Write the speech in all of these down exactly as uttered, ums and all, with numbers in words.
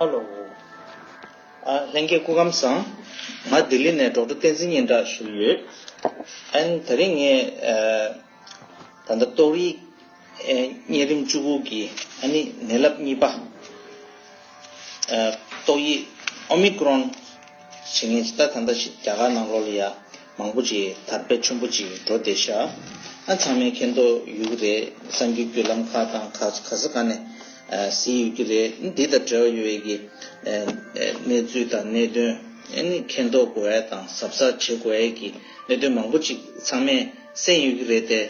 ཨ་ལོ། ཨ་ལྷན་རྒྱས་སྐུ་ཁམས་བཟང་། ང་ལྡི་ལི་ནས་ཌོག་ཊར་བསྟན་འཛིན་སྙན་གྲགས་ཞུ་ཡོད། ཨན་དེ་རིང་ངས་ཨ་ད་ལྟ་ཏོག་དབྱིབས་ཨེ་གཉན་རིམས་བཅུ་དགུ་གི་ཨ་ནི་ནད་རླབས་གཉིས་པ། ཨ་ཏོག་དབྱིབས་ཨོ་མི་ཀྲོན་བྱེད་མཁན་ཅིག་ད་ད་ལྟ་ཞིག་རྒྱ་གར་ནང་ལོགས་ལ་ཡ་མང་པོ་ཅིག་དར་སྤེལ་ཆེན་པོ་ཅིག་འགྲོ་བསྡད་ཤག་ཨ་ཚང་མས་མཁྱེན་རྟོགས་ཡོད་ཀྱི་རེད། གསར་འགྱུར་བརྒྱུད་ལམ་ཁག་དང་ག་ག་ས་ག་ནས་ཨ་གཟིགས་ཡོད་ཀྱི་རེད། འདི་དང་འབྲེལ་བ་ཡོད་པའི་གི་ཨ་ཨ་གནས་ཚུལ་དང་གནད་དོན་ཨ་ནི་མཁྱེན་རྟོགས་དགོས་ཡ་དང་གཟབ་གཟབ་བྱེད་དགོས་ཡ་གི་གནད་དོན་མང་པོ་ཅིག་ཚང་མས་གསན་ཡོད་ཀྱི་རེད་དེ།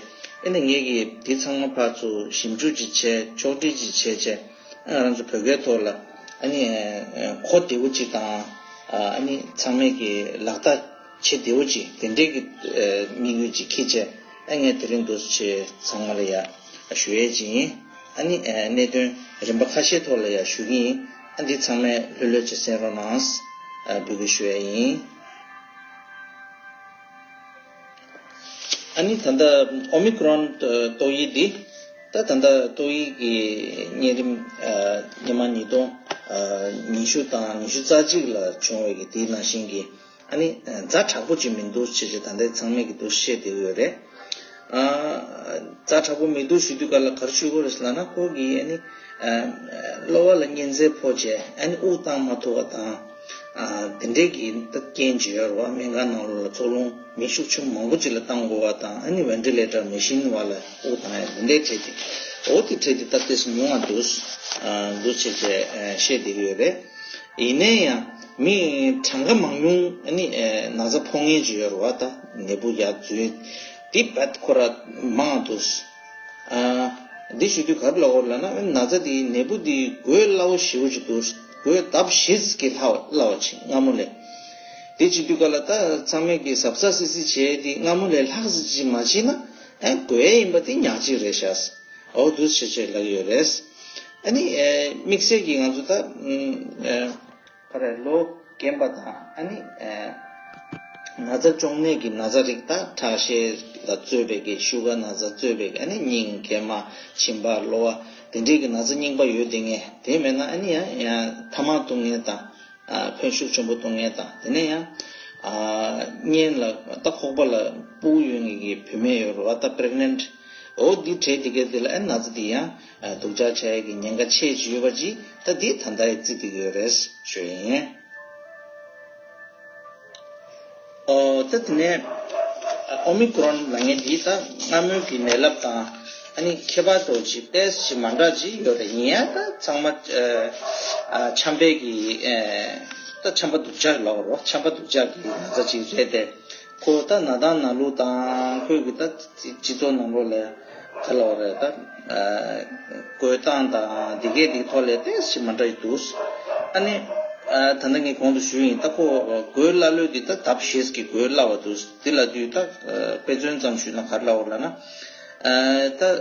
ཨ་ནི་ངས་གི་འདི་ཚང་མ་ཕར་ཚུར་ཞིབ་འཇུག་ཅིག་བྱས་ཕྱོགས་སྒྲིག་ཅིག་བྱས་བྱས། ང་རང་ཚོ་བོད་སྐད་ཐོག་ལ་ཨ་ནི་གོ་བདེ་བོ་ཅིག་དང་ཨ་ནི་ཚང་མས་ཀྱི་ལག་བསྟར་བྱེད་བདེ་བོ་ཅིག་དེ་འདྲའི་གི་དམིགས་ཡུལ་ཅིག་འཁྱེར་བྱས། ཨ་ངས་དེ་རིང་འདུག་སེ་ཚང་མ་ལ་ཡ་ཞུ་ཡས་ཅིག་ཡིན། ཨ་ནི་གནད་དོན་རིམ་པ་ཁ་ཤས་ཐོག་ལ་ཡ་ཞུ་གི་ཡིན། ཨ་འདི་ཚང་མས་ལྷོད་ལྷོད་ཅིག་གསན་རོགས་གནང་། འབོད་སྐུལ་ཞུ་ཡས་ཡིན། ཨ་ནི་ད་ལྟ་ཨོ་མི་ཀྲོན་ཏོག་དབྱིབས་འདི་ད་ད་ལྟ་ཏོག་དབྱིབས་ཀྱི་གཉན་རིམས་ཨ་སྔོན་མ་ཉིས་སྟོང་ཨ་ཉི་ཤུ་དང་ཉི་ཤུ་རྩ་གཅིག་ལ་བྱུང་བའི་གི་དེའི་ནང་བཞིན་གྱི་ཨ་ནི་ཛ་དྲག་པོ་ཅིག་མི་འདུག་ཅེས་བྱས་ད་ལྟའི་ཚང་མས་ཀྱི་འདུག་བཤད་བསྡད་ཡོད་རེད། ཨ་ཛ་དྲག་པོ་མི་འདུག་ཞུ་དུས་ག་ལ་ག་རེ་ཞུ་དགོས་རེད་ཟེར་ལབ་ན། ཁོ་གི་ཨ་ནི་ཨ་གློ་བ་ལ་གཉན་ཚད་ཕོག་བྱས་ཨ་ནི་དབུགས་བཏང་མ་ཐུབ་པ་དང་། ཨ་དེ་འདྲའི་གི་ད་རྐྱེན་ཅིག་ཡོད་རེད་བ། སྨན་ཁང་ནང་ལོགས་ལ་འཚོ་རླུང་མི་ཤུགས་ཆེན་པོ་མང་པོ་ཅིག་ལ་བཏང་དགོས་པ་དང་། ཨ་ནི་ཝེན་ཊི་ལེ་ཊར་མེ་ཤིན་བ་ལ་དབུགས་བཏང་ཡ་དེ་འདྲའི་གྲས་དེ། འོ་དེ་གྲས་དེ་ད་ཏོག་ཙམ་ཉུང་བ་འདུག་ཨ་འདུག་བྱས་བྱས་ཨ་བཤད་བསྡད་ཀྱི་ཡོད་རེད། ཡིན་ན་ཡང་མི་གྲངས་ཀ་མང་ཉུང་ཨ་ནི་ཨ་ན་ཚ་ཕོག་མཁན་ཅིག་ཡོད་རེད་བ། ད་ནད་འབུ་ཡར་འཛུལ་དེ་བད་ཁོ་ར་མང་འདུག་ཨ་འདི་ཞུ་དུས་ག་རེ་ལབ་དགོས་ལབ་ན། ན་ཚ་འདི་ནད་འབུ་འདི་འགོས་སླ་བོ་ཞེ་པོ་ཅིག་འདུག་འགོས་ལྡབ་བཞི་ཙམ་གྱིས་སླ་བ་སླ་བ་ཅིག་སྔ་མོ་ལས། འདི་བྱེད་དུས་ག་ལ་ད་ཚང་མས་ཀྱི་གཟབ་གཟབ་སིག་སིག་བྱས་ཏེ་སྔ་མོ་ལས་ལྷག་ཙམ་ཅིག་མ་བྱས་ན། ཨ་འགོས་ཡས་ཡིན་པ་དེ་ཉག་གཅིག་རེད་ཤག་འོ་འདུག་བྱས་བྱས་ལབ་ཡོད་རེད། ཨ་ནི་ཨ་དམིགས་བསལ་གྱིས་ང་ཚོ་ད་ཨ་ག་རེ་ལོ་རྒན་པ་དང་། ཨ་ནི་ཨ་ན་ཚ་གཅོང་ནད་ཀྱི་ན་ཚ་རིགས་ད་ཁྲག་ཤེད་ལ་གཙོས་པའི་གི་ཤུ་གར་ན་ཚ་གཙོས་པའི་གི། ཨ་ནི་སྙིང་གད་མ་མཆིན་པ་གློ་བ་དེ་འདྲའི་གི་ན་ཚ་རྙིང་པ་ཡོད་དེ་ངས་དེ་མེད་ན། ཨ་ནི་ཡང་ཡང་ཐ་མག་འཐུང་མཁན་དང་། ཨ་ཕོན་ཤུགས་ཆེན་པོ་གཏོང་མཁན་དང་། དེ་ནས་ཡང་ཨ་གཉེན་ལ་ད་ཁོག་པ་ལ་ཕྲུ་གུ་ཡོད་མཁན་གྱི་བུད་མེད་ཡོད་རེད་བ། ད་པི་རེག་ནེན་ཊི། འོ་འདི་གྲས་དེ་གས་དེ་ལ་ཨ་ན་ཚ་འདི་ཡང་ཨ་སྡུག་ཅག་ཆགས་ཡས་ཀྱི་ཉེན་ཁ་ཆེ་ཅིག་ཡོད་པ་ཅིག་ད་འདི་ད་ལྟ་ཡི་བརྩི་བསྡད་ཀྱི་ཡོད་རེད་ཞུ་ཡིན། ཨོ་ད་དེ་ནས་ཨོ་མི་ཀྲོན་ལབ་མཁན་འདི་ད་སྔ་མོའི་གི་ནད་རླབས་དང་ཨ་ནི་ཁྱད་པར་དུ་ཅིག་ཏོག་ཙམ་མ་འདྲ་ཅིག་ཡོད་རེད། ཡིན་ཡང་ད་ཚང་མ་ཨ་ཆམ་པའི་གི་ཨ་ད་ཆམ་པ་སྡུག་ཅག་ལབ་དགོས་རེད་བ། ཆམ་པ་སྡུག་ཅག་གི་ན་ཚ་ཅིག་རེད་དེ། ཁོ་ད་ན་ཐང་ན་ལུགས་དང་ཁོས་གི་ད་སྤྱི་ཚོགས་ནང་ལོགས་ལ་ག་ལབ་དགོས་རེད། ད་ཨ་འགོས་སྟངས་དང་འདི་གས་འདི་ཐོག་ལ་ཏོག་ཙམ་མ་འདྲ་ཡི་འདུག་ཨ་ནི་ཨ་ད་ལྟ་ངས་གོང་དུ་ཞུས་ཡིན། ད་ཁོ་འགོས་སླ་ལོས་འདི་ད་ལྡབ་བཞི་ཙམ་གྱིས་འགོས་སླ་བ་འདུག་འདི་ལབ་དུས་ད་ཨ་དཔེ་མཚོན་ཙམ་ཞུས་ན་ག་རེ་ལབ་དགོས་ལབ་ན། ཨ་ད་ཨ་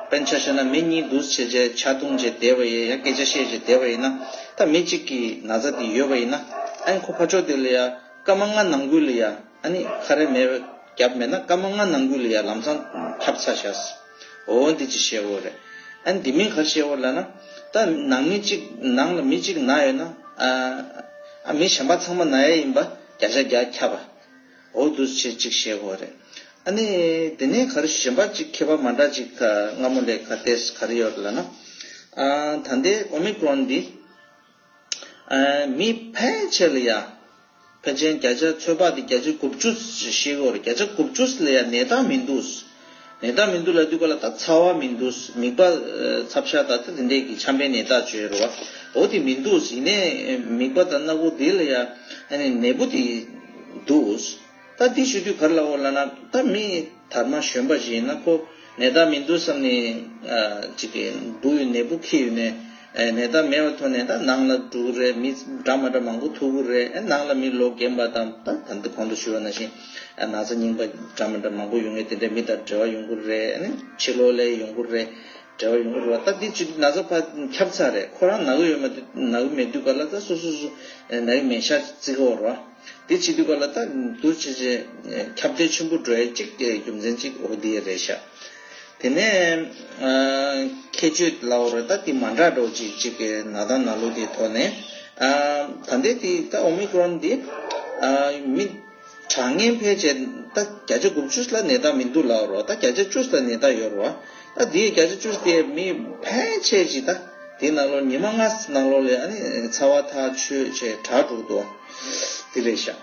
དཔེར་ན་ཆ་བཞག་ན་མི་གཉིས་འདུག་བྱས་བྱས་ཆ་བརྡུངས་བྱས་བསྡད་པ་ཡིན། ཡང་སྐད་ཆ་བཤད་བྱས་བསྡད་པ་ཡིན་ན། ད་མི་གཅིག་གི་ན་ཚ་འདི་ཡོད་པ་ཡིན་ན། ཨ་ནི་ཁོ་ཕར་ཕྱོགས་དེ་ལ་ཡ་སྐར་མ་ལྔ་ནང་ཁུལ་ལ་ཡ། ཨ་ནི་ཁ་རས་མེད་པ་བརྒྱབ་མེད་ན་སྐར་མ་ལྔ་ནང་ཁུལ་ལ་ཡ་ལམ་སང་ཁྱབ་ཚར་ཤག་འོ་འདི་ཅིག་བཤད་དགོས་རེད། ཨ་ནི་འདི་མིན་ག་རེ་བཤད་དགོས་ལབ་ན། ད་ནང་མི་གཅིག་ནང་ལ་མི་གཅིག་ན་ཡོད་ན། ཨ་ཨ་མི་གཞན་པ་ཚང་མ་ན་ཡ་ཡིན་པ་བརྒྱ་ཆ་བརྒྱ་ཁྱབ་པ། འོ་འདུག་བྱས་ཅིག་བཤད་དགོས་རེད། ཨ་ནི་དེ་ནས་ག་རེ་གཞན་པ་ཅིག་ཁྱད་པར་མ་འདྲ་ཅིག་ད་སྔ་མོ་ལས་ག་ཏོག་ཙམ་ག་རེ་ཡོད་ལབ་ན། ཨ་ད་ལྟའི་ཨོ་མི་ཀྲོན་འདི་ཨ་མི་ཕལ་ཆེར་ལ་ཡ། ཕལ་ཆེར་བརྒྱ་ཆ་ཚོད་དཔག་དེ་བརྒྱ་ཆ་དགུ་བཅུ་ཞིག་ཡོད་རེད། བརྒྱ་ཆ་དགུ་བཅུ་ལ་ཡ་ནད་རྟགས་མི་འདུག་ནད་རྟགས་མི་འདུག་ལབ་དུས་ག་ལ་ད་ཚ་བ་མི་འདུག་མིད་པ་ཨ་ཚབ་ཤ་དང་ད་དེ་འདྲས་ཀྱི་ཆམ་པའི་ནད་རྟགས་བརྗོད་རེད་བ། འོ་དེ་མི་འདུག་ཡིན་ནའི་མིད་པ་དང་སྣ་སྒོ་དེ་ལ་ཡ་ཨ་ནི་ནད་འབུ་དེ་འདུག་ད་འདི་ཞུ་དུས་ག་རེ་ལབ་དགོས་ལབ་ན། ད་མི་དར་མ་གཞོན་པ་ཞིག་ཡིན་ན་ཁོ་ནད་རྟགས་མི་འདུག་བསམ་ནས་ཨ་ཅིག་གི་འབུ་ཡི་ནད་འབུ་འཁྱེར་ཡོད་ནས། ཨ་ནད་རྟགས་མེད་པའི་ཐོག་ནས་ད་ནང་ལ་འགྲོ་གི་རེད། མི་འདྲ་མི་འདྲ་མང་པོ་ཐུག་གི་རེད། ཨ་ནང་ལ་མི་ལོ་རྒན་པ་དང་ད་ད་ལྟ་གོང་དུ་ཞུས་པ་ནང་བཞིན་ཨ་ན་ཚ་རྙིང་པ་འདྲ་མི་འདྲ་མང་པོ་ཡོང་མཁན་དེ་འདྲ་མི་དང་འབྲེལ་བ་ཡོང་གི་རེད། ཨ་ནི་ཕྱི་ལོགས་ལ་ཡོང་གི་རེད། འབྲེལ་བ་ཡོང་གི་རེད་བ། ད་འདི་ཅིག་ན་ཚ་ཕར་ཁྱབ་ཚར་རེད། ཁོ་རང་ན་གི་ཡོད་མ་ན་གི་མེད་དུས་ག་ལ་ད་སོ་སོ་སོ་ན་གི་མེད་ཤག་བརྩི་གི་ཡོད་རེད་བ། དེ་བྱེད་དུས་ག་ལ་ད་འདུག་བྱས་བྱས་ཁྱབ་གདལ་ཆེན་པོ་འགྲོ་ཡ་གཅིག་རྒྱུ་མཚན་གཅིག་འོ་དེ་རེད་ཤག་དེ་ནས་ཨ་ ཁྱད་ཆོས་ལབ་རེད། ད་དེ་མ་འདྲ་འགྲོ་ཅིག་ཅིག་གི་ན་ད་ན་ལོ་དེའི་ཐོག་ནས། ཨ་ད་ལྟའི་དེ་ད་ཨོ་མི་ཀྲོན་དེ་ཨ་མི་གྲངས་ངན་ཕལ་ཆེར་ད་བརྒྱ་ཆ་དགུ་བཅུ་ལ་ནད་རྟགས་མི་འདུག་ལབ་རེད། ད་བརྒྱ་ཆ་བཅུ་ལ་ནད་རྟགས་ཡོད་རེད། ད་དེའི་བརྒྱ་ཆ་བཅུ་དེ་མི་ཕལ་ཆེར་ཅིག་ད་དེའི་ནང་ལོགས་ཉི་མ་ལྔ་ནང་ལོགས་ལ་ཨ་ནི་ཚ་བ་ཐག་ཆོད་བྱས་དྲག་འགྲོ་གི་འདུག་དེ་རེད་ཤག་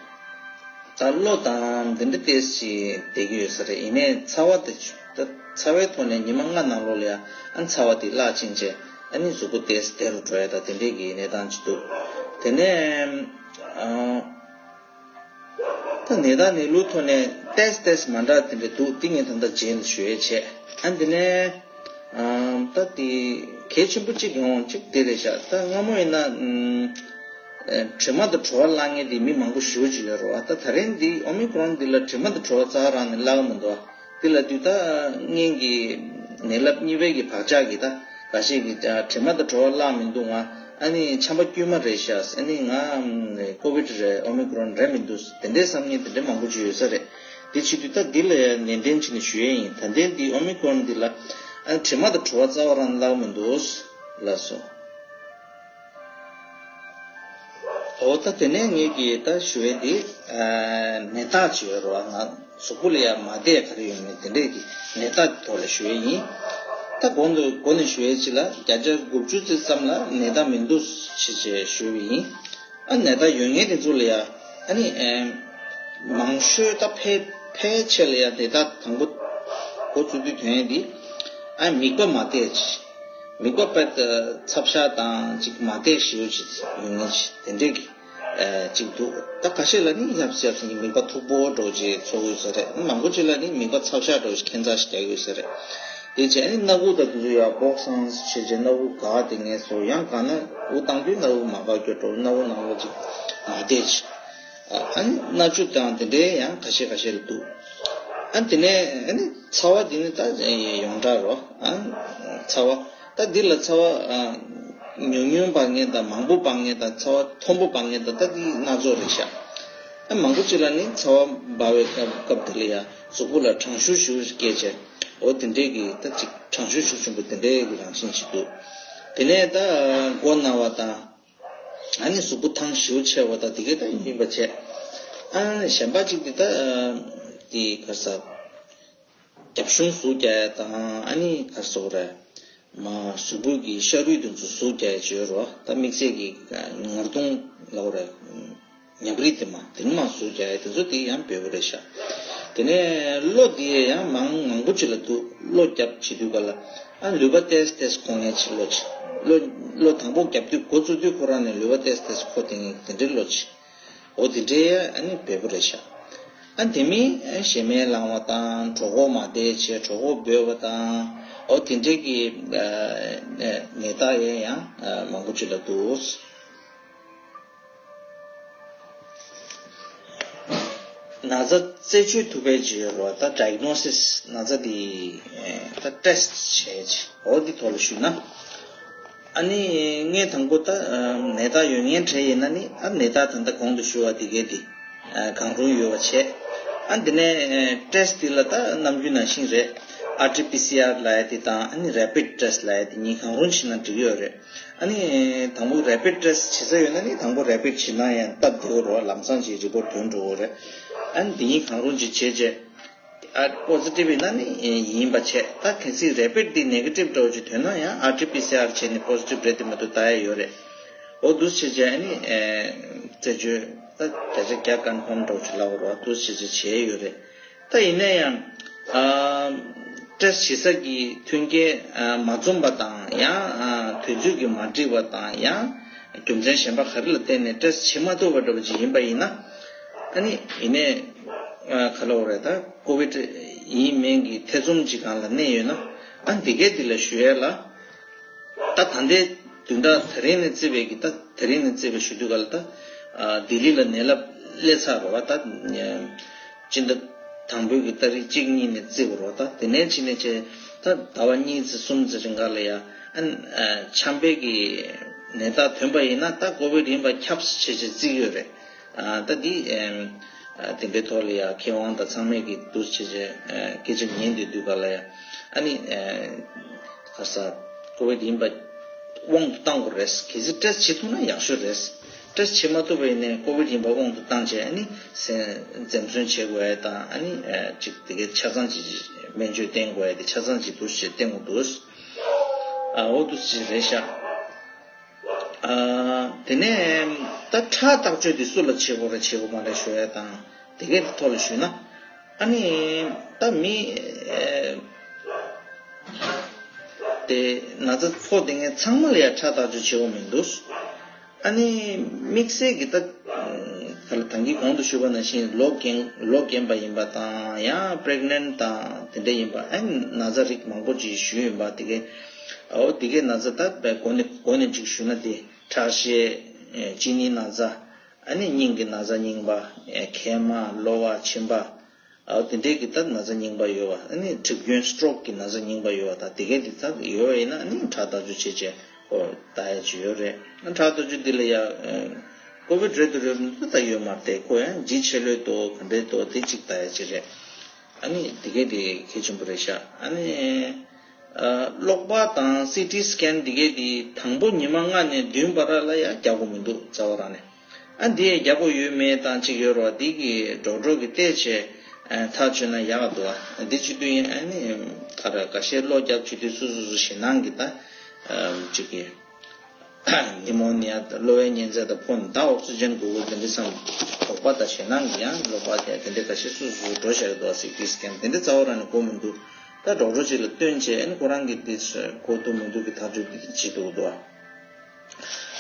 ད་གློ་དང་འདི་འདྲ་ཏོག་ཙམ་བསྡད་ཀྱི་ཡོད་ས་རེད། ཡིན་ནའི་ཚ་བ་དེ་ད་ཚ་བའི་ཐོག་ནས་ཉི་མ་ལྔ་ནང་ལོགས་ལ་ཡ་ཨ་ཚ་བ་དེ་བརླག་ཕྱིན་བྱས་ཨ་ནི་གཟུགས་པོ་ཏོག་ཙམ་བདེ་རུ་འགྲོ་ཡ་ད་དེ་འདྲས་ཀྱི་གནས་སྟངས་ཅིག་འདུག་དེ་ནས་ཨ་ད་ནད་རྟགས་ནད་ལུགས་ཐོག་ནས་ཏོག་ཙམ་ཏོག་ཙམ་མ་འདྲ་དེ་འདྲས་འདུག་དེ་ངས་ད་ལྟ་རྗེས་ལ་ཞུ་ཡས་བྱས། ཨ་འདི་ནས་ཨ་ད་དེ་གལ་ཆེན་པོ་གཅིག་ཡོང་གཅིག་དེ་རེད་ཤག་ད་སྔ་མོ་ཡིན་ན་ཨ་དྲི་མ་དང་བྲོ་བ་བརླག་མཁན་དེ་མི་མང་པོ་ཞེ་པོ་ཅིག་ཡོད་རེད་བ། ད་ད་རིང་འདི་ཨོ་མི་ཀྲོན་འདི་ལ་དྲི་མ་དང་བྲོ་བ་རྩ་བ་རང་ནས་བརླག་གི་མི་འདུག་བ། འདི་ལ་དུས་ད་སྔོན་གྱི་ནད་རླབས་གཉིས་པའི་གི་བག་ཆགས་ཀྱི་ད་འགའ་ཤས་ཀྱིས་ཨ་དྲི་མ་དང་བྲོ་བ་བརླག་མི་འདུག་ང་ཨ་ནི་ཆམ་པ་དཀྱུས་མ་རེད་ཤག་ཨ་ནི་ང་ཀོ་བིད་རེད། ཨོ་མི་ཀྲོན་རེད་མི་འདུག་དེ་འདྲའི་བསམ་མཁན་དེ་འདྲ་མང་པོ་ཅིག་ཡོད་ས་རེད། དེ་བྱེད་དུས་ད་འདི་ལ་ཡང་ནན་ཏན་བྱས་ནས་ཞུ་ཡས་ཡིན། ད་ལྟའི་འདི་ཨོ་མི་ཀྲོན་འདི་ལ་ཨ་དྲི་མ་དང་བྲོ་བ་རྩ་བ་རང་བརླག་མི་འདུག་ལགས་སོ། འོ་ད་དེ་ནས་ངེད་ཀྱིས་ད་ཞུ་ཡས་འདི་ཨ་ནད་རྟགས་ཅིག་ཡོད་རེད་བ། ང་གཟུགས་པོ་ལ་ཡང་མ་བདེ་ག་རེ་ཡོད་མེད་དེ་འདྲས་ཀྱི་ནད་རྟགས་ཀྱི་ཐོག་ལ་ཞུ་ཡས་ཡིན། ད་གོང་དུ་འགོ་ནས་ཞུ་ཡས་ཅིག་ལ་བརྒྱ་ཆ་དགུ་བཅུ་ཙམ་ཙམ་ལ་ནད་རྟགས་མི་འདུག་ཅེས་བྱས་ཞུས་པ་ཡིན། ཨ་ནད་རྟགས་ཡོད་མཁན་དེ་ཚོ་ལ་ཡ་ཨ་ནི་ཨེམ། མང་ཤོས་ད་ཕལ་ཕལ་ཆེར་ལ་ཡ་དེ་ད་དང་པོ་འགོ་བཙུགས་དུས་དོན་ཡ་འདི་ཨ་མིད་པ་མ་བདེ་ཅིག་མིད་པ་དཔེ་ཚབས་ཆག་དང་ཅིག་མ་བདེ་ཞེ་པོ་ཅིག་ཡོད་མཁན་ཅིག་དེ་འདྲས་ཀྱི་ཨ་ཅིག་འདུག་ད་ཁ་ཤས་ལ་ནི་ཡབ་ཡབ་ཀྱི་མིད་པ་མཐུག་པོ་འདྲ་ཅིག་ཚོར་གྱི་ཡོད་ས་རེད། མང་པོ་ཅིག་ལ་ནི་མིད་པ་ཚབས་ཆག་འདྲ་ཅིག་ཁྱད་མཚར་ཞིག་རྒྱག་གི་ཡོད་ས་རེད། དེ་བྱས་ནས་སྣ་ཁུག་དང་དེ་ཚོ་ཡང་སྦོག་སངས་བྱས་བྱས་སྣ་ཁུག་འགག་དེ་ངས་སོ་ཡང་གང་ན་འུ་བཏང་དུས་སྣ་ཁུག་མ་འགག་རྒྱུ་འགྲོ། སྣ་ཁུག་ནང་ལོགས་ཅིག་མ་བདེ་ཅིག་ཨ་ནི་སྣ་ཆུ་དང་དེ་འདྲའི་ཡང་ཁ་ཤས་ཁ་ཤས་ལ་འདུག་ཨ་དེ་ནས་ཨ་ནི་ཚ་བ་དེ་ནི་ད་ཡོངས་གྲགས་རོ། ཨ་ཚ་བ་ད་འདི་ལ་ཚ་བ་ཨ་ཉུང་ཉུང་འབར་མཁན་དང་མང་པོ་འབར་མཁན་དང་ཚ་བ་མཐོན་པོ་འབར་མཁན་དང་ད་འདི་སྣ་ཚོགས་རེད་ཤག་ཨ་མང་པོ་ཅིག་ལ་ནི་ཚ་བ་འབར་བའི་སྐབས་སྐབས་དེ་ལ་ཡང་གཟུགས་པོ་ལ་གྲང་ཤུར་ཤུར་སྐྱེས་བྱས། འོ་དེ་འདྲས་ཀྱི་ད་ཅིག་གྲང་ཤུར་ཤུགས་ཆེན་པོ་དེ་འདྲས་ཀྱི་རང་བཞིན་ཅིག་འདུག་དེ་ནས་ད་མགོ་ན་བ་དང་ཨ་ནི་གཟུགས་པོ་ཐང་ཞེ་པོ་ཆེ་བ་དང་དེ་གས་ད་ཡིན་པ་བྱས། ཨ་གཞན་པ་ཅིག་དེ་ད་དེ་ག་ས་རྒྱབ་གཞུང་ཟུག་རྒྱག་ཡ་དང་ཨ་ནི་ག་སོག་རེད། མ་གཟུགས་པོ་གི་ཤ་རུས་དེ་ཚོ་ཟུག་རྒྱག་ཡ་ཅིག་ཡོད་རོ། ད་དམིགས་བསལ་གྱི་ངར་གདོང་ལབ་རེད། ཉབ་རིས་དེ་མ་དེ་ནི་མ་ཟུག་རྒྱག་ཡ་དེ་ཚོ་དེ་ཡང་འབེལ་པོ་རེད་ཤག་དེ་ནས་གློ་དེ་ཡང་མང་མང་པོ་ཅིག་ལ་འདུག་གློ་རྒྱབ་བྱེད་དུས་ག་ལ་ཨ་ལུད་པ་ཏེས་ཏེས་འཁོར་མཁན་ཅིག་གློ་ཅིག་གློ་གློ་དང་པོ་རྒྱབ་དུས་འགོ་བཙུགས་དུས་ཁོ་རང་ནས་ལུད་པ་ཏེས་ཏེས་འཁོར་བསྡད་མཁན་དེ་འདྲའི་གློ་ཅིག་འོ་དེ་འདྲའི་ཨ་ནི་འབེལ་པོ་རེད་ཤག་ཨ་དེ་མིན་ཞེ་མེར་ལངས་པ་དང་གྲོད་ཁོག་མ་བདེ་བྱས་གྲོད་ཁོག་འབོལ་བ་དང་འོ་དེ་འདྲའི་གི་ནད་རྟགས་ཡང་ཡང་མང་པོ་ཅིག་ལ་འདུག་ན་ཚ་རྩད་གཅོད་ཐུབ་པའི་རྗེས་ལ་ད་ཌའི་གྷོ་ནོ་སིས་ན་ཚ་འདི་ད་ཊེ་སི་ཊི་བྱས་ཅིག་འོ་འདི་ཐོག་ལ་ཞུས་ན། ཨ་ནི་ངས་དང་པོ་ད་ནད་རྟགས་ཡོད་མཁན་གྲས་ཡིན་ན་ནི་ཨ་ནད་རྟགས་ད་ལྟ་གོང་དུ་ཞུ་བ་འདི་གས་འདི་གང་རུང་ཡོད་པ་བྱས། ཨ་འདི་ནས་ཊེ་སི་ཊི་འདི་ལ་ད་ནམ་རྒྱུན་ནང་བཞིན་རེད། ཨར་ཊི་པི་སི་ཨར་ལབ་ཡ་འདི་དང་ཨ་ནི་རེ་པིཌ་ཊེ་སི་ཊི་ལབ་ཡ་འདི་གཉིས་གང་རུང་བྱས་ན་འགྲིག་ཡོད་རེད། ཨ་ནི་དང་པོ་རེ་པིཌ་ཊེ་སི་ཊི་བྱེད་ས་ཡོད་ན་ནི་དང་པོ་རེ་པིཌ་བྱེད་ན་ཡང་སྟབས་བདེ་བོ་རེད་བ། ལམ་སང་ཅིག་རི་པོཊ་ཐོན་འགྲོ་གི་རེད། ཨ་ནི་འདི་གཉིས་གང་རུང་ཅིག་བྱས་རྗེས་ཨ་པོ་ཟི་ཊིབ་ཡིན་ན་ནི་ཡིན་པ་བྱས། ད་གལ་སྲིད་རེ་པིཌ་འདི་ནེ་གེ་ཊིབ་འདྲ་བོ་ཅིག་ཐོན་ན་ཡང་ཨར་ཊི་པི་སི་ཨར་བྱས་ནས་པོ་ཟི་ཊིབ་རེད་དེ་མ་གཏོགས་ལྟ་ཡ་ཡོད་རེད། འོ་འདུག་སེ་བྱས་བྱས་ཨ་ནི་རྩད་གཅོད་ད་བརྒྱ་ཆ་བརྒྱ་ཀོན་ཕོམ་འདྲ་བོ་ཅིག་ལབ་དགོས་རེད་བ། འདུག་སེ་བྱས་བྱས་བྱས་ཡོད་རེད། ད་ཡིན་ན་ཡང་ཨ་ཊེ་སི་ཊི་བྱེད་ས་ཀྱི་མཐུན་རྐྱེན་ཨ་མ་འཛོམས་པ་དང་ཡང་ཨ་དུས་ཚོད་ཀྱིས་མ་འགྲིག་པ་དང་ཡང་རྒྱུ་མཚན་གཞན་པ་ག་རེ་ལ་བརྟེན་ནས་ཊེ་སི་ཊི་བྱེད་མ་ཐུབ་པ་འདྲ་པོ་ཅིག་ཡིན་པ་ཡིན་ན། ཨ་ནི་ཡིན་ནའི་ཨ་ག་ལབ་དགོས་རེད། ད་ཀོ་བིཌ་ཡིན་མིན་གྱི་ཐེ་ཚོམ་ཅིག་སྒང་ལ་གནས་ཡོད་ན་ཨ་འདི་གས་འདི་ལ་ཞུ་ཡས་ལ། ད་ད་ལྟའི་བདུན་ཕྲག་དེ་རིང་ནས་བརྩིས་པའི་གི་ད་དེ་རིང་ནས་བརྩིས་པའི་ཞུ་དུས་ག་ལ་ད་ལྡི་ལི་ལ་ནད་རླབས་སླེབས་ཚར་རེད་བ། ད་སྤྱི་ཟླ་དང་པོའི་གི་ཏ་རིག་གཅིག་གཉིས་ནས་བརྩི་དགོས་རེད་བ། ད་དེ་ནས་ཕྱིན་ནས་བྱས་ད་ཟླ་བ་གཉིས་ཙམ་གསུམ་ཙམ་རིང་ག་ལ་ཡ་ཨ་ཆམ་པའི་གི་ནད་རྟགས་ཐོན་པ་ཡིན་ན་ད་ཀོ་བིཌ་ཡིན་པ་ཁྱབ་བྱས་བྱས་བརྩི་གི་ཡོད་རེད། ད་འདི་དེ་འདྲའི་ཐོག་ལ་ཡ་མཁས་དབང་དང་ཚང་མས་ཀྱི་འདུ་བྱེད་བྱེད་སྐད་ཆ་ཉན་དུས་དུས་ག་ལ་ཡ་ཨ་ནི་ཁ་ས་ ཀོ་བིཌ་ཡིན་པ་དབང་དུ་བཏང་དགོས་རེད། གལ་སྲིད་ཊེ་སི་བྱེད་ཐུབ་ན་ཡག་ཤོས་རེད། ཊེ་སི་བྱེད་མ་ཐུབ་པ་ཡིན་ནའི་ཀོ་བིཌ་ཡིན་པ་དབང་དུ་བཏང་བྱས། ཨ་ནི་སེ་འཛེམ་ཟོན་བྱེད་དགོས་ཡ་དང་། ཨ་ནི་ཨ་ཅིག་དེ་གའི་ཆ་ཚང་ཅིག་སྨན་བཅོས་བསྟེན་དགོས་ཡ་དེ་ཆ་ཚང་ཅིག་འདུག་ཅེས་བསྟན་དགོས་འདུག་ཨ་འོ་འདུག་ཅིག་རེད་ཤག་ཨ་དེ་ནས་ད་ཁྲག་བརྟག་དཔྱད་དེ་སུ་ལ་བྱེད་དགོས་རེད་བྱེད་དགོས་མ་རེད་ཞུ་ཡ་དང་། དེ་གའི་ཐོག་ལ་ཞུས་ན། ཨ་ནི་ད་མི་ཨེ་དེ་ན་ཚ་ཕོག་བསྡད་མཁན་ཚང་མ་ལ་ཡ་ཁྲག་བརྟག་དཔྱད་བྱེད་དགོས་མི་འདུག་ཨ་ནི་དམིགས་བསལ་གྱི་ད་ག་ལ་ད་གིན་གོང་དུ་ཞུས་པ་ནང་བཞིན་ལོ་རྒན་ལོ་རྒན་པ་ཡིན་པ་དང་། ཡང་པི་རེག་ནེན་ཊི་དང་དེ་འདྲ་ཡིན་པ། ཨ་ནི་ན་ཚ་རིགས་མང་པོ་ཅིག་ཞུས་ཡིན་པ། དེ་གའི་ཨོ་དེ་གའི་ན་ཚ་ད་མགོ་ནས་མགོ་ནས་ཅིག་ཞུས་ན། དེ་ཁྲག་ཤེད། ཨེ་གཅིན་སྙི་ན་ཚ། ཨ་ནི་སྙིང་གི་ན་ཚ་རྙིང་པ། ཨེ་མཁལ་མ། གློ་བ། མཆིན་པ། ཨ་དེ་འདྲའི་གི་ད་ན་ཚ་རྙིང་པ་ཡོད་པ། ཨ་ནི་གྲིབ་སྐྱོན་སི་ཊོག་གི་ན་ཚ་རྙིང་པ་ཡོད་པ་དང་། དེ་གའི་དེ་ཚོ་ཡོད་པ་ཡིན་ན། ཨ་ནི་ཁྲག་བརྟག་དཔྱད་བྱེད་བྱས་ཁོ་ལྟ་ཡ་ཅིག་ཡོད་རེད། ཨ་ཁྲག་བརྟག་དཔྱད་འདི་ལ་ཡ་ཨ་ཀོ་བིཌ་རེད་འདུག་རེད་མི་འདུག་ལྟ་ཡོད་མ་རེད། ཁོ་ཡང་ལྗིད་ཆེ་ལོས་འདུག་ག་འདྲས་འདུག་དེ་གཅིག་ལྟ་ཡ་ཅིག་རེད། ཨ་ནི་དེ་གའི་དེ་གལ་ཆེན་པོ་རེད་ཤག་ཨ་ནི་ཨ་གློག་པ་དང་སི་ཊི་སི་ཀེན་དེ་གའི་དེ་དང་པོ་ཉི་མ་ལྔ་ནས་བདུན་བར་ལ་ཡ་རྒྱག་དགོས་མི་འདུག་རྩ་བ་རང་ནས། ཨ་འདི་རྒྱག་དགོས་ཡོད་མེད་དང་གཅིག་ཡོད་རེད་པ། འདི་གི་ཌོག་ཊར་གི་བལྟས་བྱས་ཨ་ཐག་གཅོད་ན་ཡག་འདུག་ཨ་འདི་བྱེད་དུས་ཡིན། ཨ་ནི་ག་རེ་ཁ་ཤས་གློ་རྒྱག་བྱེད་དུས་སོ་སོ་སོ་ཞེད་སྣང་གི་ད་ཨ་གཅིག་གི་ནི་མོ་ནི་ཡ་གློ་བའི་གཉན་ཚད་དང་ཕོག་ནས་ད་ཨོག་སི་ཇན་དགོས་དགོས་དེ་འདྲ་བསམ། དོགས་པ་དང་ཞེད་སྣང་གི་ཡང་གློ་བ་དེ་དེ་འདྲ་ཁ་ཤས་སོ་སོ་སོ་འགྲོ་བཞག་གི་འདུག་སི་ཊི་སི་ཀེན་དེ་འདྲ་རྩ་བ་རང་ནས་དགོས་མི་འདུག་ད་ཌོག་ཊར་ཅིག་ལ་སྟོན་བྱས། ཨ་ནི་ཁོ་རང་གིས་འདི་དགོས་འདུག་མི་འདུག་གི་ཐག་གཅོད་འདི་བྱེད་འདུག་འདུག་ཨ།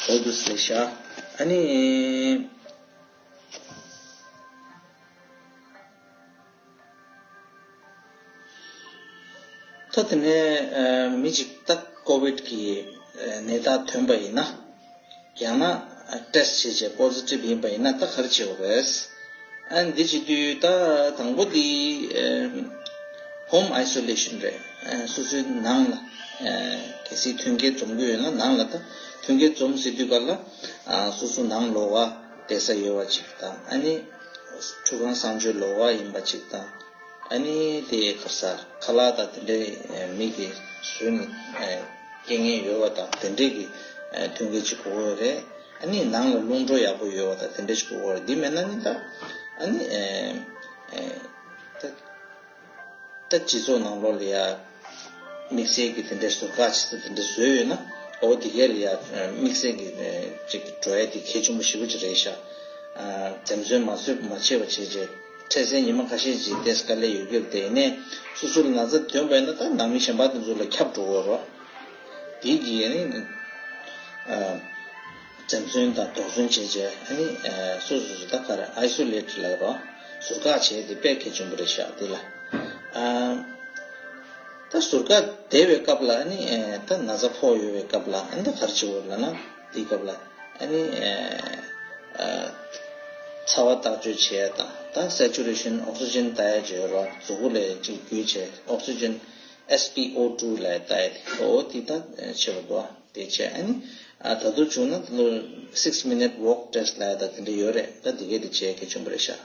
འོ་འདུག་ཟེར་ཤག་ཨ་ནི། ད་དེ་ནས་ཨ་མི་གཅིག་ད་ཀོ་བིཌ་གི་ཨ་ནད་རྟགས་ཐོན་པ་ཡིན་ན། ཡང་ན་ཨ་ཊེ་སི་ཊི་བྱས་བྱས་པོ་སི་ཊིབ་ཡིན་པ་ཡིན་ན་ད་ག་རེ་བྱེད་དགོས་རེད། ཨ་འདི་བྱེད་དུས་ད་དང་པོ་འདི་ཨ་ཧོམ་ཨའི་སོ་ལེ་ཤན་རེད། ཨ་སོ་སོའི་ནང་ལ་ཨ་གལ་སྲིད་མཐུན་རྐྱེན་འཛོམས་ཀྱི་ཡོད་ན། ནང་ལ་ད་མཐུན་རྐྱེན་འཛོམས་ཟེར་དུས་ག་ལ་ཨ་སོ་སོ་ནང་ལོགས་ཀ་བསྡད་ས་ཡོད་པ་ཅིག་དང་། ཨ་ནི་ཁྲུས་ཁང་གསང་སྤྱོད་ལོགས་ཀ་ཡིན་པ་ཅིག་དང་། ཨ་ནི་དེ་ག་རེ་ཟ། ཁ་ལག་དང་དེ་འདྲའི་མི་གིས་ཟོས་ནས་རྐྱེན་ངན་ཡོད་པ་དང་། དེ་འདྲའི་གི་མཐུན་རྐྱེན་ཅིག་དགོས་ཀྱི་ཡོད་རེད། ཨ་ནི་ནང་ལ་རླུང་འགྲོ་ཡག་པོ་ཡོད་པ་དང་དེ་འདྲ་ཞིག་དགོས་པ་རེད། འདི་མེད་ན་ནི་ད་ཨ་ནི་ཨེ་ཨེ་ད་ད་སྤྱི་ཚོགས་ནང་ལོགས་ལ་ཡ་དམིགས་བསལ་གྱི་དེ་འདྲའི་ཟུར་བཀག་ཅིག་དང་དེ་འདྲ་བཟོས་ཡོད་ན། འོ་དེ་གས་ལ་ཡ་དམིགས་བསལ་གྱི་ཨེ་ཅིག་འགྲོ་ཡ་དེ་གལ་ཆེན་པོ་ཞེ་པོ་ཅིག་རེད་ཤག་ཨ་འཛེམ་ཟོན་མ་བཟོས་མ་བྱས་པ་བྱས་བྱས། འཕྲལ་སེལ་ཉི་མ་ཁ་ཤས་ཅིག་ཏོག་ཙམ་དཀའ་ལས་ཡོད་ཀྱི་རེད། དེ་ཡིན་ནའི་སོ་སོ་ལ་ན་ཚ་ཐོན་པ་ཡིན་ན་ད་ནང་མི་གཞན་པ་དེ་ཚོ་ལ་ཁྱབ་འགྲོ་གི་རེད་པ། དེ་གིས་ཨ་ནི་ཨ་འཛེམ་ཟོན་དང་དོགས་ཟོན་བྱས་བྱས། ཨ་ནི་ཨ་སོ་སོ་སོ་ད་ག་རེ་ཨའི་སོ་ལེ་ཊི་ལབ་རོགས། ཟུར་བཀག་བྱས་དེ་དཔེ་གལ་ཆེན་པོ་རེད་ཤག་དེ་ལ། ཨ་ད་ཟུར་བཀག་བསྡད་པའི་སྐབས་ལ་ཨ་ནི་ཨ་ད་ན་ཚ་ཕོག་ཡོད་པའི་སྐབས་ལ་ཨ་ནི་ད་ག་རེ་བྱེད་དགོས་ལབ་ན། དེའི་སྐབས་ལ་ཨ་ནི་ཨ་ཚ་བ་བརྟག་དཔྱད་བྱེད་ཡ་དང་། ད་སེ་ཅུ་རེ་ཤན་ཨོག་སི་ཇན་ལྟ་ཡ་བྱེད་རོགས། གཟུགས་པོ་ལ་ཅིག་བརྒྱུད་བྱས་ཨོག་སི་ཇན་ཨེས་པི་ཨོ་ཊུ་ལབ་ཡ་ལྟ་ཡ་དེ། འོ་དེ་ད་བྱེད་པ་འདུག་དེ་བྱས་ཨ་ནི་ཨ་ད་དུང་བྱུང་ན་ད་དུང་six minute walk test ལབ་ཡ་ད་དེ་འདྲ་ཡོད་རེད། ད་དེ་གས་དེ་བྱེད་གལ་ཆེན་པོ་རེད་ཤག་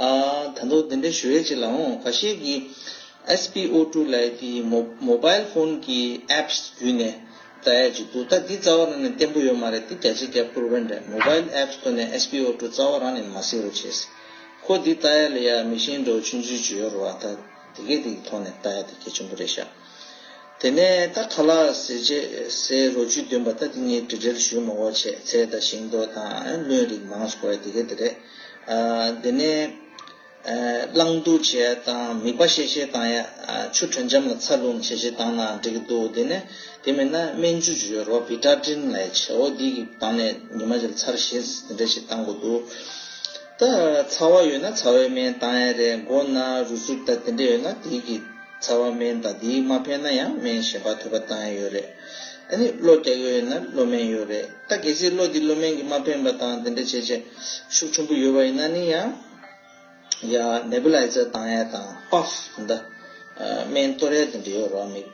ཨ་ད་དུང་དེ་འདྲ་ཞུ་ཡས་ཅིག་ལ་འོང་། ཁ་ཤས་ཀྱིས་ཨེས་པི་ཨོ་ཊུ་ལབ་ཡ་དེ་མོ་མོ་བྷའིལ་ཕོན་གྱི་ཨེབ་སི་བརྒྱུད་ནས་ལྟ་ཡ་ཅིག་འདུག་ད་འདི་རྩ་བ་རང་ནས་བརྟན་པོ་ཡོད་མ་རེད། འདི་བརྒྱ་ཆ་བརྒྱ་པུ་རུ་ཝན་རེད། མོ་བྷའིལ་ཨེབ་སི་ཐོག་ནས་ཨེས་པི་ཨོ་ཊུ་རྩ་བ་རང་ནས་མ་གཟིགས་རོགས་བྱས། ཁོ་འདི་ལྟ་ཡ་ལ་ཡ་མེ་ཤིན་འདྲ་བོ་ཆུང་ཆུང་ཅིག་ཡོད་རེད་པ། ད་དེ་གས་དེ་གི་ཐོག་ནས་ལྟ་ཡ་དེ་གལ་ཆེན་པོ་རེད་ཤག་དེ་ནས་ད་ཁ་ལག་ཟས་བཅད་ཟས་རོ་བཅུད་ལྡན་པ། ད་དེ་ངས་ཌི་ཊེལ་ཞུ་མ་དགོས་བྱས། ཚལ་དང་ཤིང་ཏོག་དང་རློན་རིགས་མང་ཙམ་དགོས་ཡ་དེ་གས་དེ་རེད། ཨ་དེ་ནས་ཨ་རླངས་བསྡུ་བྱས་དང་། མིད་པ་བཤལ་བཤལ་བཏང་ཡ། ཨ་ཆུ་དྲོད་འཇམ་ལ་ཚ་བླུགས་ནས་བཤལ་བཤལ་བཏང་ནའང་འགྲིག་གི་འདུག་དེ་ནས་དེ་མིན་ན་སྨན་ཆུ་ཅིག་ཡོད་རེད་པ། བི་ཊ་ཌིན་ལབ་ཡ་ཅིག་འོ་འདི་གི་བཏང་ནས་ཉི་མ་གཅིག་ལ་ཚར་བཞི་ཙམ་དེ་འདྲ་ཞིག་བཏང་དགོས་འདུག་ད་ཚ་བ་ཡོད་ན་ཚ་བའི་སྨན་བཏང་ཡ་རེད། མགོ་ན་རུས་ཚུགས་དང་དེ་འདྲ་ཡོད་ན་དེ་གི་ཚ་བ་སྨན་དང་། དེ་མ་ཕན་ན་ཡང་སྨན་གཞན་པ་དོད་པ་བཏང་ཡ་ཡོད་རེད། ཨ་ནི་གློ་རྒྱག་ཡ་ཡོད་ན་གློ་སྨན་ཡོད་རེད། ད་གལ་སྲིད་གློ་འདི་གློ་སྨན་གྱིས་མ་ཕན་པ་དང་དེ་འདྲ་བྱས་བྱས་ཤུགས་ཆེན་པོ་ཡོད་པ་ཡིན་ན་ནི་ཡང་ཡ་ནེ་བུ་ལའི་ཛར་བཏང་ཡ་དང་། པབ་ཟེར་ད་སྨན་གཏོར་ཡ་དེ་འདྲ་ཡོད་རེད་པ། མིག་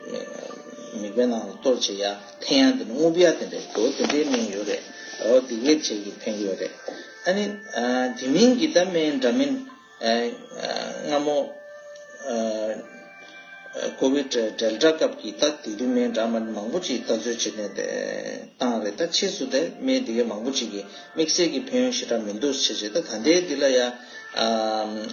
མིག་དཔེ་ནང་ལ་གཏོར་བྱེད་ཡ། འཐེན་ཡ་དེ་འདྲ། རྔུབ་ཡ་དེ་འདྲ་འདུག་དེ་འདྲའི་སྨན་ཡོད་རེད། འོ་དེ་གས་བྱས་ཀྱིས་ཕན་གྱི་ཡོད་རེད། ཨ་ནི་ཨ་དེ་མིན་གྱི་ད་སྨན་འདྲ་མིན་ཨ་ཨ་སྔ་མོ་ཨ་ ཀོ་བིད་ཌེལ་ཊ་སྐབས་ཀྱི་ད་དེ་དུས་སྨན་འདྲ་མ་མང་པོ་ཅིག་ལྟ་ཚོད་བྱས་ནས་བཏང་རེད། ད་ཕྱིས་སུ་དེ་སྨན་དེ་གའི་མང་པོ་ཅིག་གིས་དམིགས་བསལ་གྱི་ཕན་ཡོན་ཞེ་དྲག་མི་འདུག་བྱས་བྱས། ད་ད་ལྟའི་འདི་ལ་ཡ་